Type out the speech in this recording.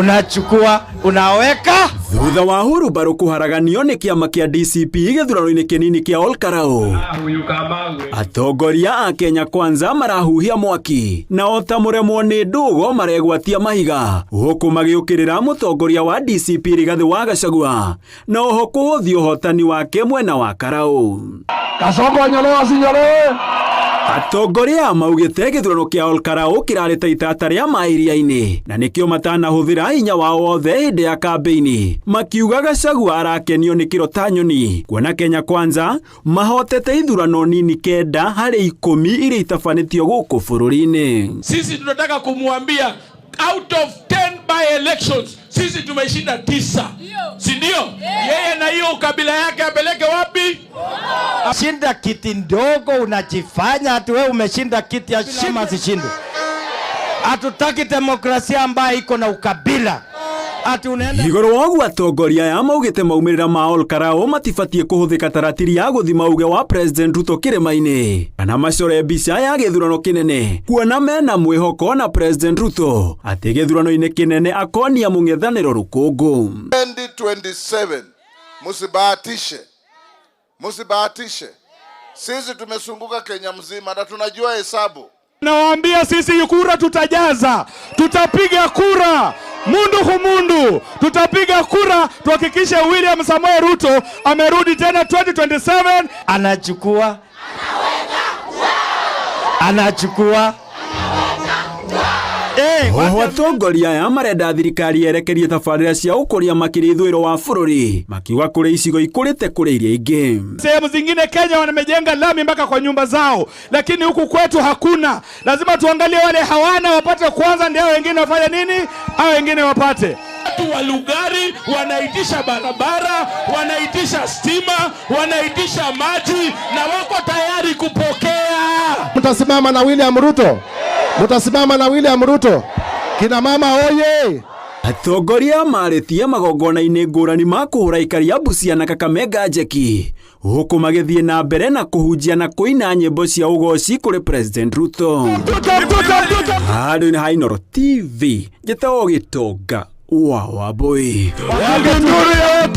Unachukua, unaweka. Thutha wa hurumbarũ kũharaganio nĩ kĩama kĩa DCP gĩthurano-inĩ kĩnini kĩa Olkarau, atongoria a Kenya Kwanza marahuhia mwaki na o ta mũremwo nĩ ndũgo maregwatia mahiga, gũkũ magĩũkĩrĩra mũtongoria wa DCP Rigathĩ wa Gachagua na oho kũhũthia ũhotani wake mwena wa Karau. Kasongo anyolewa asinyolewe? Atongoria maugĩte gĩthurano kĩa Olkarau kĩrarĩ ta itata rĩa maĩ iria-inĩ na nĩkĩo matanahũthĩra hinya wao wothe hĩndĩ ya kambĩini, makiuga Gachagua arakenio nĩ kĩro ta nyoni kuona Kenya Kwanza mahotete ithurano nini 9 harĩ 10 iria itabanĩtio gũkũ bũrũri-inĩ. Sisi tunataka kumwambia out of 10 by elections sisi tumeshinda 9, si ndio? Yeye na hiyo ukabila yake apeleke wapi? Shinda kiti ndogo unajifanya ati wewe umeshinda kiti ya shima sishinde. Hatutaki demokrasia ambayo iko na ukabila. Ati unaenda Igũrũ wa ũguo atongoria aya maugĩte maumĩrĩra ma Olkarau matibatiĩ kũhũthĩka ta ratiri ya gũthima uge wa President Ruto kĩrĩma-inĩ kana macore mbica ya gĩthurano kĩnene, kuona mena mwĩhoko na President Ruto atĩ gĩthurano-inĩ kĩnene akonia mũng'ethanĩro rũkũngũ. 2027 msibahatishe, msibahatishe. Sisi tumezunguka Kenya mzima na tunajua hesabu. Nawaambia sisi kura tutajaza, tutapiga kura mundu humundu, tutapiga kura tuhakikishe William Samoei Ruto amerudi tena 2027. Anachukua, anachukua. Oho atongoria aya marenda thirikari yerekerie tabarĩra cia ũkũria makĩria ithũĩro wa bũrũri, makiuga kũrĩ icigo ikũrĩte kũrĩ iria ingĩ. Sehemu zingine Kenya wamejenga lami mpaka kwa nyumba zao, lakini huku kwetu hakuna. Lazima tuangalie wale hawana wapate kwanza, ndio wengine wafanye nini, hao wengine wapate. Watu wa Lugari wanaitisha barabara, wanaitisha stima, wanaitisha maji na wako tayari kupokea. Mtasimama na William Ruto? Mtasimama na William Ruto? Kina mama oye! Atongoria marĩtie magongona-inĩ ngũrani ma kũhũra aikari a Busia na Kakamega njeki, huku magĩthiĩ na mbere na kũhunjia na kũina nyĩmbo cia ũgoci kũrĩ President Ruto. Handũ-inĩ ha Inooro TV, njĩtagwo Gĩtonga wa Wambui. Nduru ya